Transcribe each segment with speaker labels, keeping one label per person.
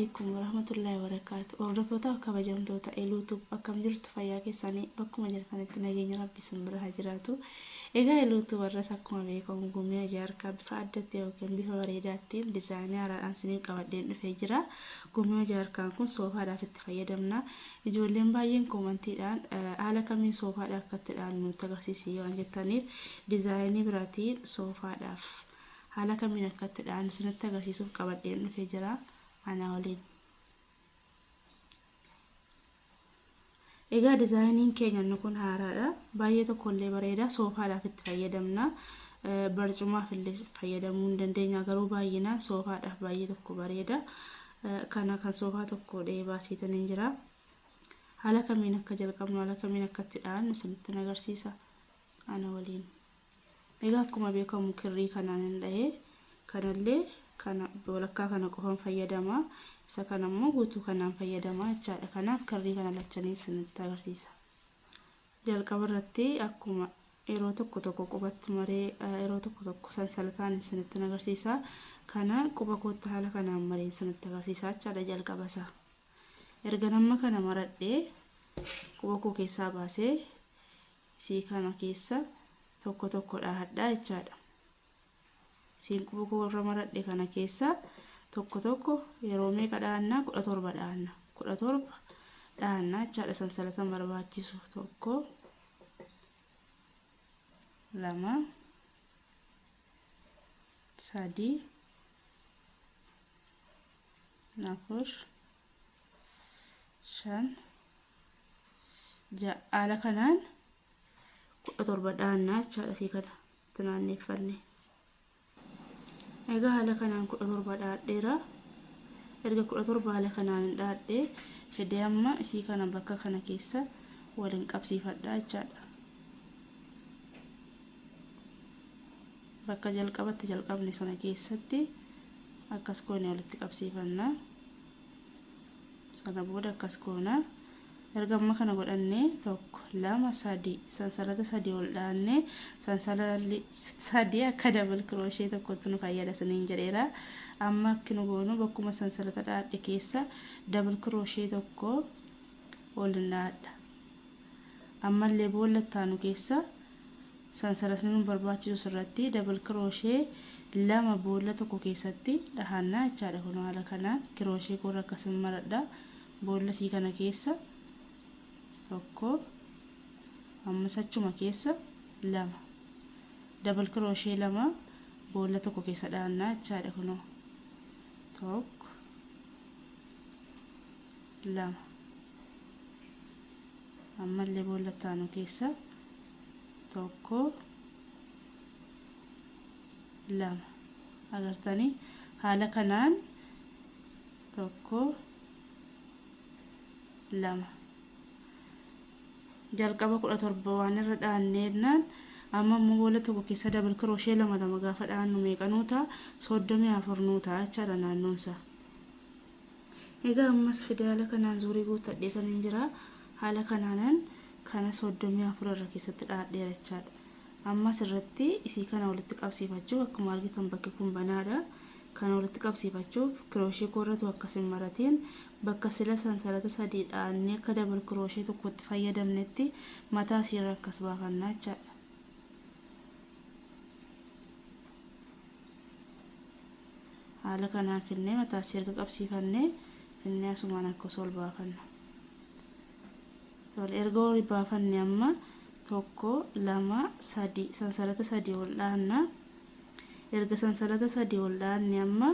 Speaker 1: Alaikum warahmatullahi wabarakaatu. Hordoftoota kabajamtoota Eluutuub, akkam jirtu? Fayyaa keessanii? Bakkuma jirtanitti nageenya Rabbi isin bira haa jiraatu. Egaa Eluutuub warras akkuma beekamu gumii ajaarkaa bifa adda ta'e yookiin bifa bareedaattiin dizaayinii haaraadhaan isiniif qabadheen dhufee jira. Gumii ajaarkaan kun soofaadhaaf itti fayyadamna. Ijoolleen baay'een koomantiidhaan haala kamiin soofaadhaaf akka itti dhaannu nutti agarsiisi waan jettaniif, dizaayinii biraatiin soofaadhaaf haala kamiin akka itti dhaannu isinitti agarsiisuuf qabadheen dhufee jira. Ana waliin. Egaa dizaayiniin keenya inni kun haaraadha. Baay'ee tokkollee bareeda. Soofaadhaaf itti fayyadamna. Barcumaaf illee fayyadamuu hin dandeenya, garuu baay'inaan soofaadhaaf baay'ee tokko bareeda. Kana kan soofaa tokko dhee baasiitaniin jira. Haala kamiin akka jalqabnu, haala kamiin akka itti dhaannu isinitti agarsiisa. Ana waliin. Egaa akkuma beekamu kirrii kanaan hin dhahee, kanallee kana walakkaa kana qofan fayyadama. Isa kana immoo guutuu kanaan fayyadama jechaadha. Kanaaf kirrii kana lachanii isinitti agarsiisa. Jalqaba irratti akkuma yeroo tokko tokko qubatti maree, yeroo tokko tokko sansalataan isinitti agarsiisa. Kana quba kootti haala kanaan maree isinitti agarsiisa jechaadha jalqaba isaa. Erga nama kana maradhee quba koo keessaa baasee, isii kana keessa tokko tokko dhahadhaa jechaadha. Isiin quba koo irra maradhe kana keessa tokko tokko yeroo meeqa dhahannaa? 17 dhahanna. 17 dhahannaa jechaadha sansalatan barbaachisu. 1, 2, 3, 4, 5, 6, haala kanaan 17 dhahannaa jechaadha isii kana itti naanneeffanne. Egaa haala kanaan 17 dhahadheera. Erga 17 haala kanaan hin dhahadhee fidee, amma isii kana bakka kana keessa waliin qabsiifadha jechaadha. Bakka jalqabatti jalqabne sana keessatti akkas goone walitti qabsiifanna. Sana booda akkas goona. Erga amma kana godhannee, 1, 2, 3, sansalata 3 ol dhaanne. Sansalata 3 akka double crochet tokkotti nu fayyada isiniin jedheera. Amma akki nu goonu, bakkuma sansalata dhaadhe keessa double crochet tokko ol dhaadha. Ammallee boolla ittaanu keessa sansalatni nu barbaachisu sirratti double crochet 2 boolla tokko keessatti dhahannaa jechaadha. Kun haala kanaan crochet koorra akkasin maradha. Boolla sii kana keessa 1, ammas achuma keessa 2, double crochet 2 boolla tokko keessa dhahannaa jechaadha. Kunoo 1, 2, ammallee boolla ittaanu keessa 1, 2. Agartanii, haala kanaan 1, 2. Jalqaba 17 waan irra dhaanneennaan, amma immoo boolla tokko keessa double crochet 2 2 gaafa dhaannu meeqa nuu ta'a? 34 nuu ta'a jechaadha naannoonsa. Egaa ammas fide haala kanaan zuurii guuttadheetaniin jira. Haala kanaanan kana 34 irra keessatti dhaadheera jechaadha. Ammas irratti isii kana walitti qabsiifachuuf, akkuma argitan bakki kun banaadha. Kana walitti qabsiifachuuf crochet koorratu akkas hin maratiin, bakka sila sansalata 3 dhaannee akka double crochet tokkotti fayyadamnetti mataa isiirra akkas baafannaa jechaadha. Haala kanaan finnee mataa isii erga qabsiifannee, finnee asumaan akkas ol baafanna. Tole, erga ol baafanne amma 1, 2, 3, sansalata 3 ol dhaanna. Erga sansalata 3 ol dhaanne, amma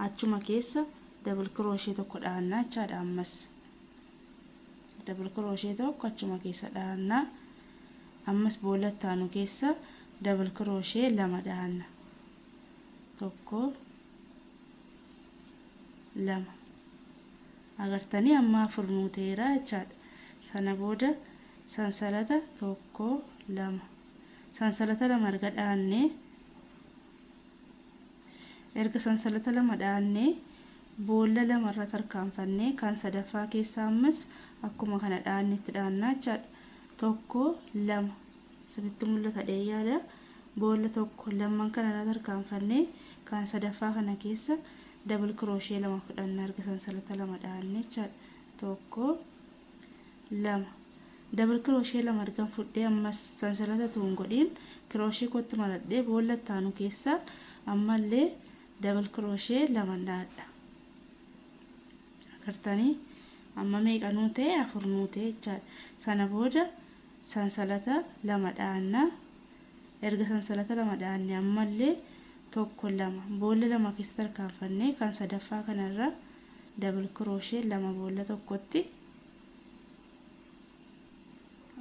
Speaker 1: achuma keessa double crochet tokko dhaanna jechaadha. Ammas double crochet tokko achuma keessa dhaanna. Ammas boolla ittaanu keessa double crochet 2 dhaanna. 1, 2. Agartanii, amma 4 nuu ta'eera jechaadha. Sana booda sansalata 1, 2, sansalata 2 erga dhaanne, erga sansalata 2 dhaanne, boolla 2 irra tarkaanfannee kan sadaffaa keessa ammas akkuma kana dhaanne itti dhaannaa jechaadha. 1, 2, sirriitti mul'ata dheeyyaadha. Boolla 1, 2 kana irra tarkaanfannee kan sadaffaa kana keessa Double crochet 2 fudhanna erga sansalata 2 dhahanne jechaadha. 1 2 double crochet 2 ergan fudhee ammas sansalata tuun godhiin crochet kootti maradhee boolla itti aanu keessa ammallee double crochet 2 dhahadha. Agartanii amma meeqa nuu ta'e? 4 nuu ta'e jechaadha. Sana booda sansalata 2 dhahanna. Erga sansalata 2 dhahanne ammallee 1 2 boolla 2 keessa tarkaanfannee kan sadaffaa kanarra double crochet 2 boolla tokkotti,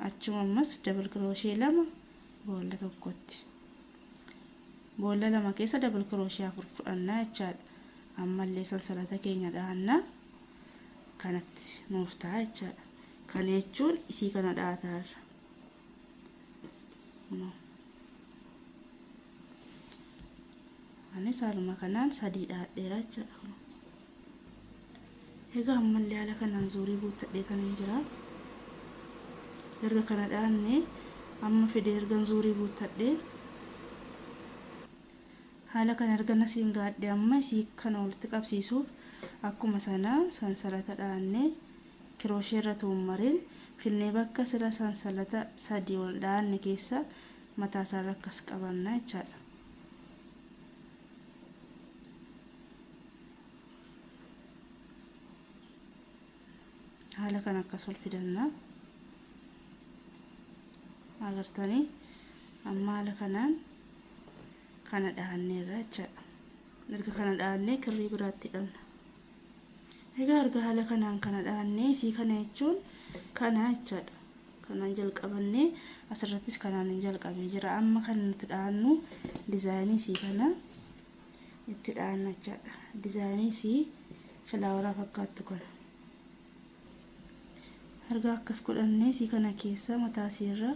Speaker 1: achuma ammas double crochet 2 boolla tokkotti, boolla 2 keessa double crochet 4 fudhannaa jechaadha. Ammallee sansalata keenya dhahannaa, kanatti nuuf ta'a jechaadha. Kana jechuun isii kana dhahataarra. Anis haaluma kanaan 3 dhahadheera jechaadha. Egaa ammallee haala kanaan zuurii guuttadhee kan hin jira. Erga kana dhahanne amma fidee ergan zuurii guuttadhee haala kana erga nasiin gaadhe, amma isii kana walitti qabsiisuuf akkuma sana sansalata dhahanne crochet irra tuun mariin finnee bakka sira sansalata 3 ol dhahanne keessa mataa isaarra akkas qabanna jechaadha. Haala kana akkas ol fidanna. Agartanii amma haala kanaan kana dhahanneerra jechaadha. Erga kana dhahannee kirrii biraatti hidhanna. Egaa erga haala kanaan kana dhahannee isii kana jechuun kana jechaadha. Kanaan jalqabannee asirrattis kanaan hin jalqabee jira. Amma kan nuti dhahannu dizaayinii isii kana itti dhahanna jechaadha. Dizaayinii isii filaawaraa fakkaattu kana. Erga akkas godhannee isii kana keessa mataa isiirra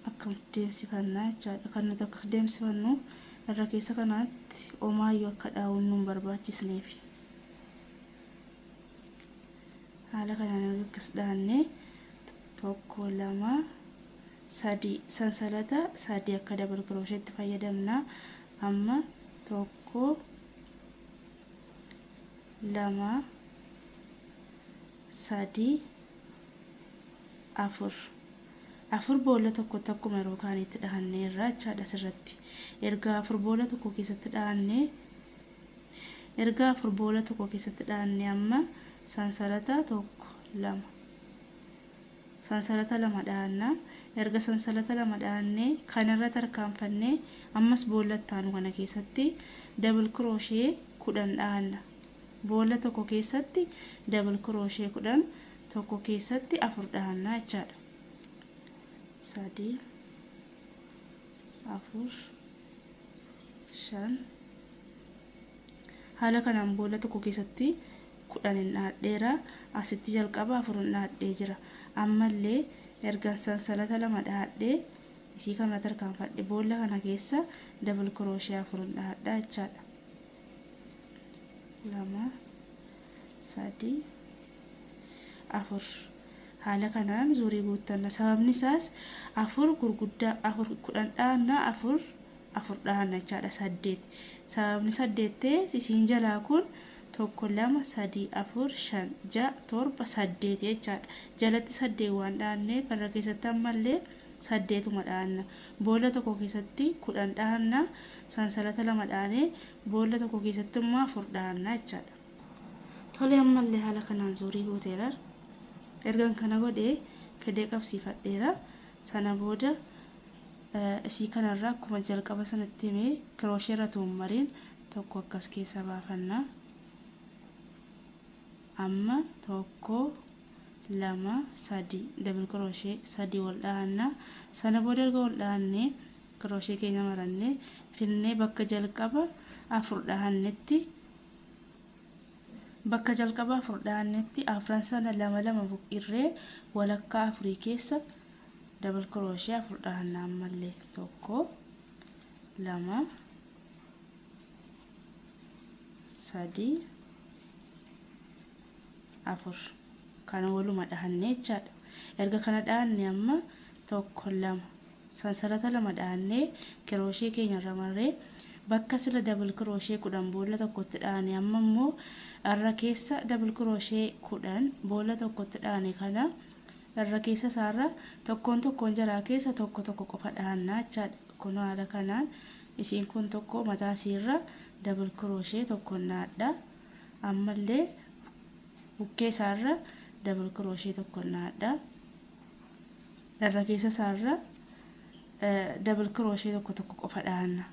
Speaker 1: akkam deemsifannaa jechaadha. Kan nuti akkas deemsifannu irra keessa kanaatti omaayyuu akka dhaa'uun nu hin barbaachisneef. Haala kanaan erga akkas dhahannee 1 2 3 sansalata 3 akka double crochetti fayyadamna. Amma 1 2 3 4 4 boolla tokkotti akkuma yeroo kaaniitti dhahanneerra jechaadha asirratti. Erga 4 boolla tokko keessatti dhahannee, erga 4 boolla tokko keessatti dhahannee, amma sansalata 1 2 sansalata 2 dhahanna. Erga sansalata 2 dhahannee kanarra tarkaanfannee ammas boolla itti aanu kana keessatti double crochet 10 dhahanna. Boolla tokko keessatti double crochet 10, tokko keessatti 4 dhahanna jechaadha. 3 4 5 haala kanaan boolla tokko keessatti 10 hin dhahadheera. Asitti jalqaba 4 hin dhahadhee jira. Ammallee erga sansalata 2 dhahadhee isii kana tarkaanfadhe boolla kana keessa double crochet 4 hin dhahadha jechaadha. 2 3 4 haala kanaan zuurii guuttanna. Sababni isaas 4 gurguddaa 4 10 dhahanna, 4 4 dhahanna jechaadha, 8. Sababni 8 ta'e isiin jalaa kun 1 2 3 4 5 6 7 8 jechaadha. Jalatti 8 waan dhahanneef irra keessatti ammallee 8uma dhahanna. Boolla tokko keessatti 10 dhahanna, sansalata 2 dhahanee boolla tokko keessatti immoo 4 dhahanna jechaadha. Tole, ammallee haala kanaan zuurii guuteera. Ergan kana godhee fedee qabsiifadheera. Sana booda isii kanarra akkuma jalqaba sanatti himee crochet irra tuun mariin tokko akkas keessa baafanna. Amma 1 2 3 double crochet 3 wal dhahanna. Sana booda erga wal dhahannee crochet keenya marannee finnee bakka jalqaba 4 dhahannetti, bakka jalqaba 4 dhahannetti afran sana lama lama buqqirree walakkaa afurii keessa double crochet 4 dhahanna. Ammallee 1 2 3 4 kana waluma dhahannee jechaadha. Erga kana dhahanne amma 1 2 sansalata 2 dhahannee crochet keenya irra marree Bakka sila double crochet 10 boolla tokkotti dhaane amma immoo irra keessa double crochet 10 boolla tokkotti dhaane kana irra keessa isaarra tokkoon tokkoon jaraa keessa tokko tokko qofa dhaannaa jechaadha. Kun haala kanaan isiin kun tokko mataa isiirra double crochet tokko naadha. Ammallee bukkee isaarra double crochet tokko naadha. Irra keessa isaarra double crochet tokko tokko qofa dhaanna.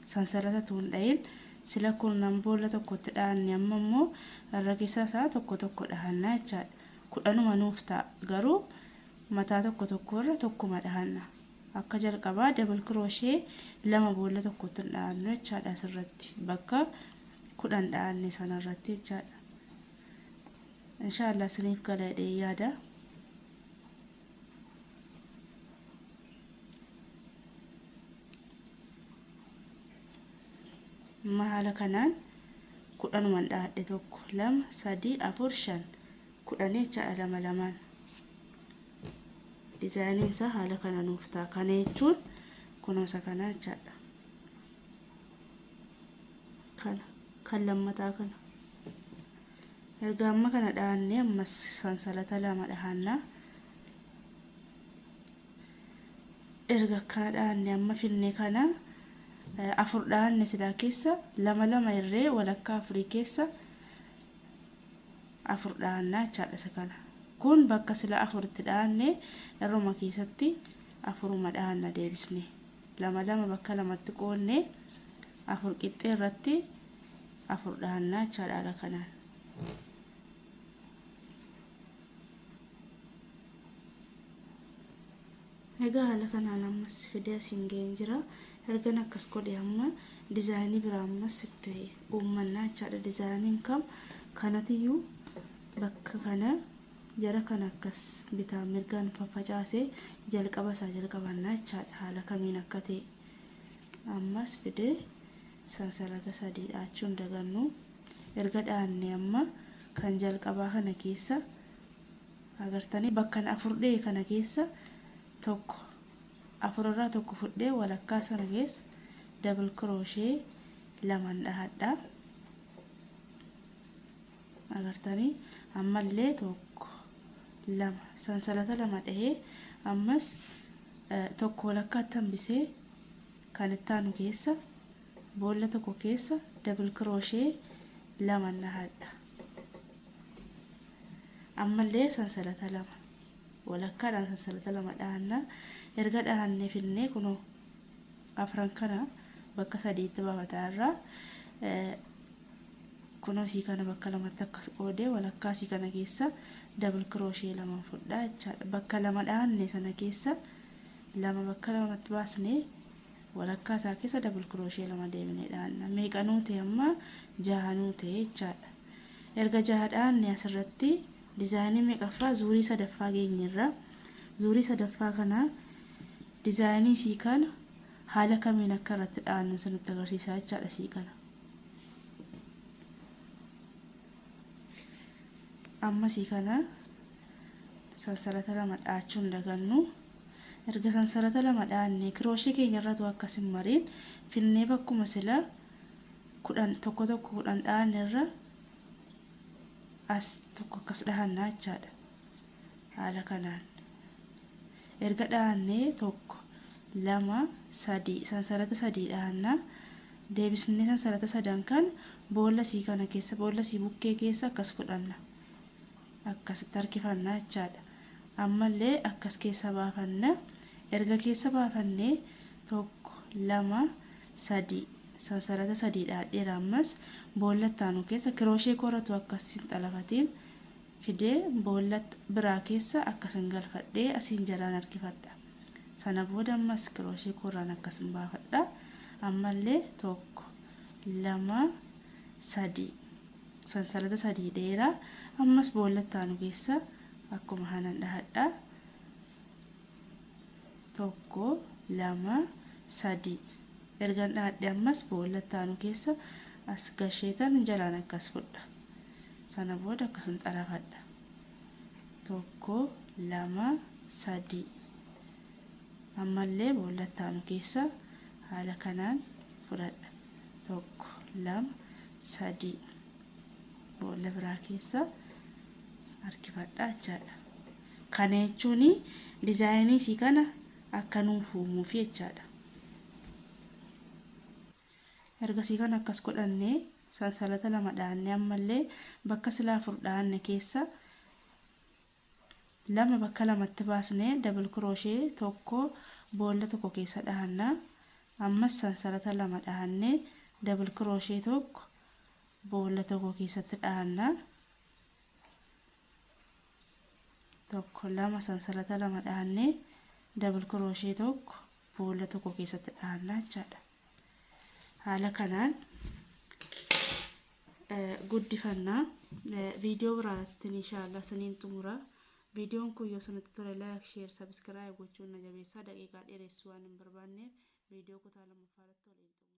Speaker 1: Sansalata tuun dhayin sila kurnan boolla tokkotti dhaanne amma immoo irra keessa isaa tokko tokko dhahanna jechaadha. 10 nuuf ta'a garuu mataa tokko tokko irra tokkuma dhahanna. Akka jalqabaa double crochet 2 boolla tokkotti dhahannu jechaadha asirratti bakka 10 dhahanne sanarratti jechaadha. Inshaallah isiniif gala jedhee yaada. Amma haala kanaan 10 dhahadhe 1 2 3 4 5 10 jechaadha lama lamaan. Dizaayiniin isaa haala kana nuuf ta'a. Kana jechuun kunuunsa kana jechaadha. Kana kan lammataa kana. Erga amma kana dhahannee ammas sansalata 2 dhahanna. Erga kana dhahannee amma finne kana 4 dhahanne silaa keessa 2 2 irree walakkaa 4 keessa 4 dhahannaa jechaadha isa kana. Kun bakka sila 4tti dhahanne irruma keessatti 4 dhahanna deebisne. 2 2 bakka 2tti qoodne 4 qixxee irratti 4 dhahannaa jechaadha haala kanaan. Egaa haala kanaan ammas fidee asiin ga'een jira. Ergan akkas godhe amma dizaayinii biraa ammas itti uummannaa jechaadha. Dizaayiniin kam kanatiyyuu bakka kana jara kana akkas bitaa mirgaan faffacaasee jalqaba isaa jalqabannaa jechaadha. Haala kamiin akka ta'e ammas fidee sansalata 3 dhaachuun dagannu. Erga dhaanne amma kan jalqabaa kana keessa agartanii bakka 4 dha'e kana keessa tokko 4 irraa tokko fudhee walakkaa sana keessa double crochet 2 dhahadha. Agartanii ammallee 1 2 sansalata 2 dhahee ammas tokko walakkaatti hambisee kan itti aanu keessa boolla tokko keessa double crochet 2 dhahadha. Ammallee sansalata 2 walakkaadhaan sansalata 2 dhahanna. Erga dhahannee finnee kunoo afran kana bakka 3tti baafataa irraa kunoo isii kana bakka 2tti akkas qoodee walakkaa isii kana keessa double crochet 2 fudhaa jechaadha. Bakka 2 dhahanne sana keessa 2 bakka 2tti baasnee walakkaa isaa keessa double crochet 2 deebinee dhahanna. Meeqa nuu ta'e amma 6 nuu ta'e jechaadha. Erga 6 dhahanne asirratti dizaayinii meeqaffaa zuurii sadaffaa geenyerra. Zuurii sadaffaa kana dizaayinii isii kana haala kamiin akka irratti dhahannu isinitti agarsiisaa jechaadha isii kana. Amma isii kana sansalata 2 dhaachuun dagannu. Erga sansalata 2 dhaanne kirooshee keenya irratti akkas hin mariin finnee bakkuma sila 10 tokko tokko 10 dhaanne irra as tokko akkas dhahannaa jechaadha. Haala kanaan erga dhahannee 1 2 3 sansalata 3 dhahannaa. Deebisnee sansalata 3 kan boolla isii kana keessa boolla isii bukkee keessa akkas fudhanna. Akkasitti harkifannaa jechaadha. Ammallee akkas keessa baafanna. Erga keessa baafannee 1 2 3 sansalata 3 dhaadheera. Ammas boolla itti aanu keessa kirooshee koratu akkas hin xalafatiin fidee boolla biraa keessa akkasin galfadhee asiin jalaan harkifadha. Sana booda ammas kirooshee korraan akkasin baafadha. Ammallee 1 2 3 sansalata 3 dheeraa. Ammas boolla itti aanu keessa akkuma kanan dhahadha. 1 2 3 ergan dhahadhe ammas boolla itti aanu keessa as gasheetan jalaan akkas fudha. Sana booda akkasin xalafadha. 1 2 3 ammallee boolla itti aanu keessa haala kanaan fudhadha. 1 2 3 boolla biraa keessa harkifadhaa jechaadha. Kana jechuun dizaayinii isii kana akka nuuf uumuuf jechaadha. Ergasii kana akkas godhannee sansalata 2 dhaannee ammallee bakka silaa 4 dhaanne keessa 2 bakka 2tti baasnee dabal kirooshee 1 boolla 1 keessa dhahanna. Ammas sansalata 2 dhaannee dabal kirooshee 1 boolla 1 keessatti dhahanna. 1 2 sansalata 2 dhaannee dabal kirooshee 1 boolla 1 keessatti dhahanna jechaadha. Haala kanaan guddifannaa. Viidiyoo biraatti inshaallah saniin xumura. Viidiyoon kun yoo isinitti tole like, share, subscribe gochuun na jabeessaa. Daqiiqaa dheeressuu waan hin barbaanneef viidiyoo kutaa 2ffaarratti waliin xumura.